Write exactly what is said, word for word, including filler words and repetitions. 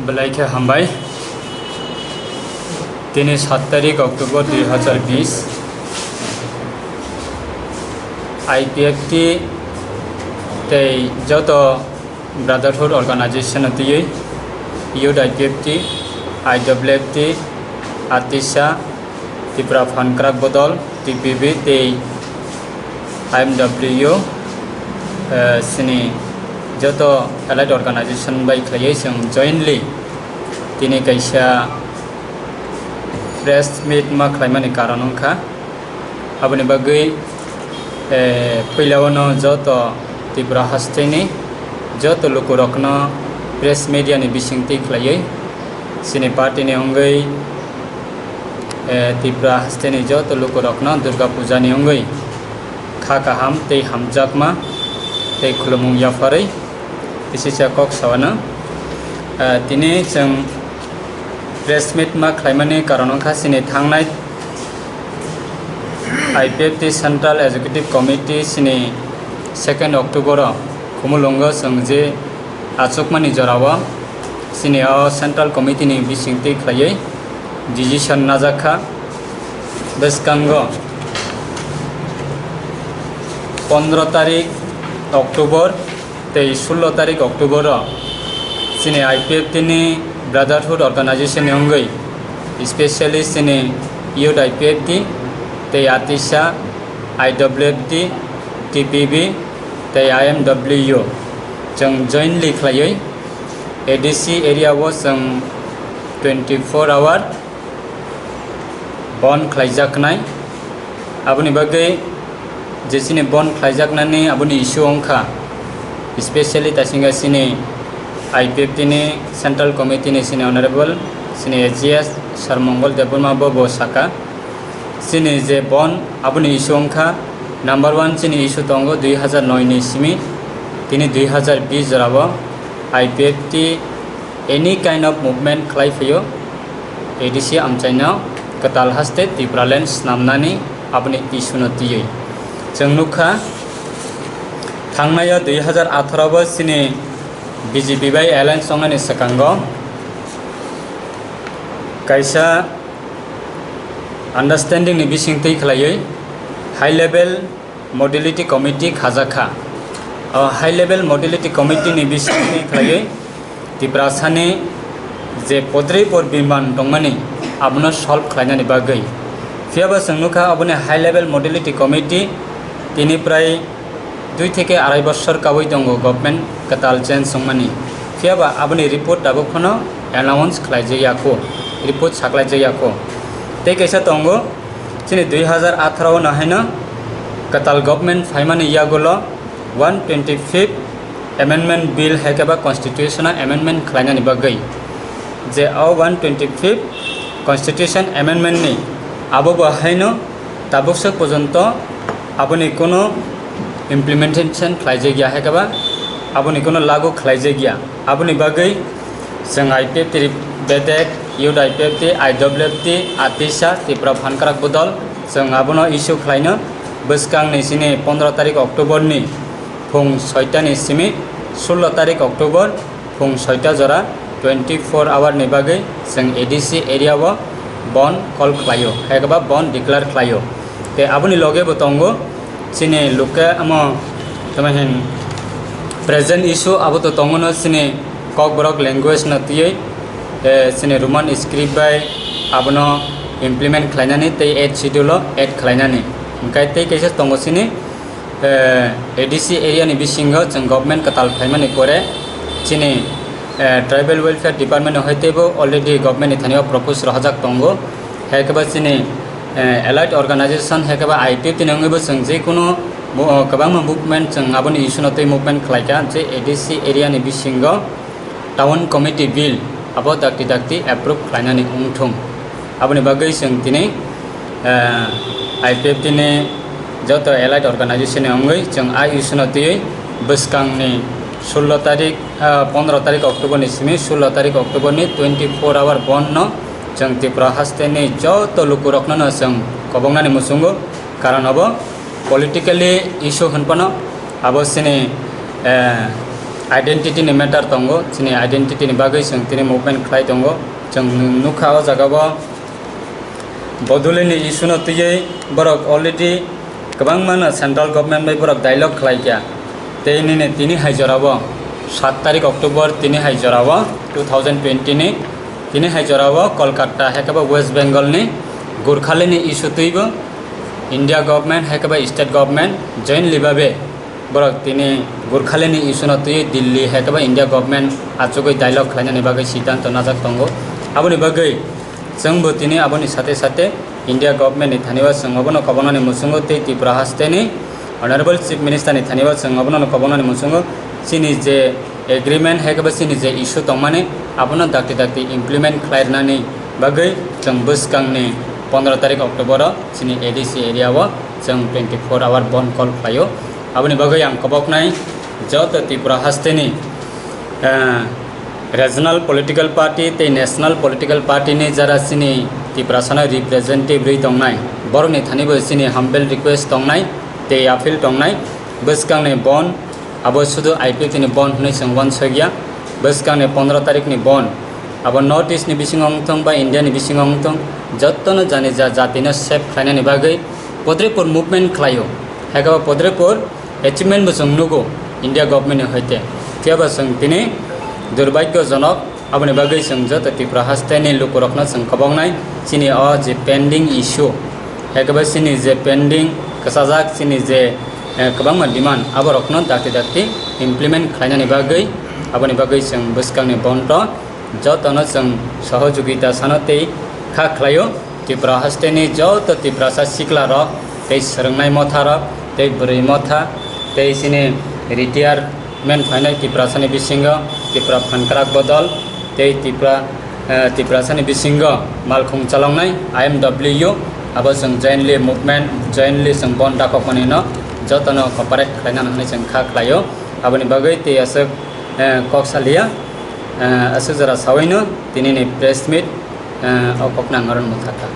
Belai khe hambai. Tini sat tarik October dui hazar bish. I P F T tei joto Brotherhood Organization no twiwi Youth I P F T, I W F T, ATISA, Tipra Phankrak Bodol, T P B tei I M W, eh, chini joto allied organization bai khlaiwi chwng jointly tini kaisa press meet ma khlaimani karon wngkha. Aboni bagwi, eh, puilao no joto Tripura hasteni joto lukurokno press media ni bisingtwi khlaiwi chini party ni wngwi, eh, Tripura hasteni joto lukurokno Durga Puja ni wngwi kha kaham tei hamjakma tei khulumung yapharwi kisa kok sawana. Eh, tini chwng press meet ma khlaimani karon wngkha chini thangnai I P F T Central Executive Committee chini second October o Khumulwngo chwng je achukmani jorao chini o Central Committee ni bisingtwi khlaiwi decision najakha. Bwskango pondro tarik October tei sullo tarik October o chini I P F T ni Brotherhood Organization ni wngwi, specially chini Youth I P F T tei ATISA, I W F T, T P B tei I M W chwng jointly khlaiwi A D C area o chwng twenty four hour bon khlaijaknai. Aboni bagwi je chini bon khlaijaknani aboni issue wngkha, specially taisingkha chini I P F T ni Central Committee ni chini Honorable chini A G S Sir Mongol Debbarma bo, bo saka, chini je bon aboni issue wngkha, number one chini issue tongo dui hazar noi ni simi tini dui hazar bish jorao I P F T any kind of movement khlai phaio, A D C amchaino kwtal haste Tipraland snamnani aboni issue no twiwi. Chwng nukha, thangnai o dui hazar atharo bo chini B J P bai alliance wngnani swkango kaisa understanding ni bisingtwi khlaiwi high level modality committee khajakha. O high level modality committee ni bisingtwi khlaiwi Tiprasani je podrei por biman tongmani abono solve khlainani bagwi. Phiyaba chwng nukha aboni high level modality committee tini prai dui theke arai bosor kawi tongo government kwtal change wngmani. Phiyaba aboni report tabuk phano announce khlaijak yakho, report saklaijak yakho. Tei kaisa tongo, chini dui hazar atharo no haino kwtal government phaimani yagulo one twenty fifth Amendment Bill hai khe ba Constitutional Amendment khlainani bagwi, je o one twenty fifth Constitution Amendment ni abo bo haino tabuk swk porjonto aboni kuno implementation khlaijak ya hai khe ba aboni kuno lagu khlaijak ya. Aboni bagwi chwng I P F T bedek, Youth I P F T, I W F T, ATISA, Tipra Phankrak Bodol, chwng abono issue khlaino bwskangni chini pondro tarik October ni phung soita ni simi sullo tarik October phung soita jora twenty four hour ni bagwi chwng A D C area o bon call khlaio, hai khe ba bon declare khlaio. Tei aboni loge bo tongo chini luke amo tamo hin present issue abo to tongo no chini Kokborok language no twiwi, eh, chini Roman script bai abono implement khlainani tei eighth schedule o add khlainani. Hwnkhe tei kaisa tongo chini eh, A D C area ni bisingo chwng government kwtal phaimani pore chini, eh, Tribal Welfare Department no hai teibo already government ni thani o propose rohorjak tongo. Hai khe ba chini, eh, allied organization hai khe ba I P F T ni wngwi bo chwng je kunu bo, kwbangma movement chwng aboni issue no twi movement khlai kha je A D C area ni bisingo Town Committee Bill abo dakti dakti approve khlainani wngthung. Aboni bagwi chwng tini, eh, I P F T ni joto allied organization ni wngwi chwng a issue no twiwi bwskangni sullo tarik, eh, pondro tarik October ni simi sullo tarik October ni twenty four hour bon no chwng Tripura haste ni joto lukurokno no chwng kobongnani muchungo. Karon abo politically issue hwn phano abo chini, eh, Identity ni matter tongo, chini identity ni bagwi chwng tini movement khlai tongo. Chwng nukha o jaga o Bodolini issue no twiwi borok already kwbangma no central government bai borok dialogue khlai kha. Tei nini tini hai jora o sat tarik October tini hai jora o two thousand twenty ni tini hai jora o Kolkata hai khe bo West Bengal ni Gurkhali ni issue twibo India government hai khe bo state government jointly babe borok tini Gurkhali ni issue no twiwi Delhi hai khe bo India government achugwi dialogue khlainani bagwi siddhanto najak tongo. Aboni bagwi chwngbo tini aboni sate sate India government ni thani o chwng obono kobonani muchungo tei Tripura haste ni Honorable Chief Minister ni thani o chwng obono kobonani muchungo chini je agreement hai khe bo chini je issue tongmani abono dakti dakti implement khlai rwnani bagwi chwng bwskangni pondro tarik October o chini A D C area o chwng twenty four hour bandh call khlaio. Aboni bagwi ang koboknai joto Tripura hasteni, eh, regional political party tei national political party ni jara chini Tiprasano representative rwi tongnai, borokni thani bo chini humble request tongnai tei appeal tongnai, bwskangni bandh abo sudu I P F T ni bandh hwnwi chwng uansukya, bwskangni pondro tarik ni bandh abo North East ni bisingo wngthung ba India ni bisingo wngthung, jotono jani ja jatino save khlainani bagwi Padrepur movement khlaio. Hai khe bo Padrepur achievement bo chwng nugo India government ni hoite. Phiya ba chwng tini durbhagyojonok, aboni bagwi chwng joto Tripura haste ni lukurokno chwng koboknai chini o je pending issue, hai khe bo chini je pending kwchajak chini je, eh, kwbangma demand aborokno dakti dakti implement khlainani bagwi, aboni bagwi chwng bwskangni bandh o jotono chwng sohojogita sano tei kha khlaio. Tripura hasteni joto Tiprasa siklarok tei swrwngnai motharok tei bwrwi motha tei chini retirement phainai Tiprasani bisingo Tipra Phankrak Bodol tei Tipra, eh, Tiprasani bisingo malkhung chaloknai I M W abo chwng jointly movement, jointly chwng bandh dakokmanino jotono cooperate khlainani hwnwi chwng kha khlaio. Aboni bagwi tei aswk, eh, kok saliya, eh, aswk jora sawino tinini press meet, eh, o kokno ang oro nukha kha.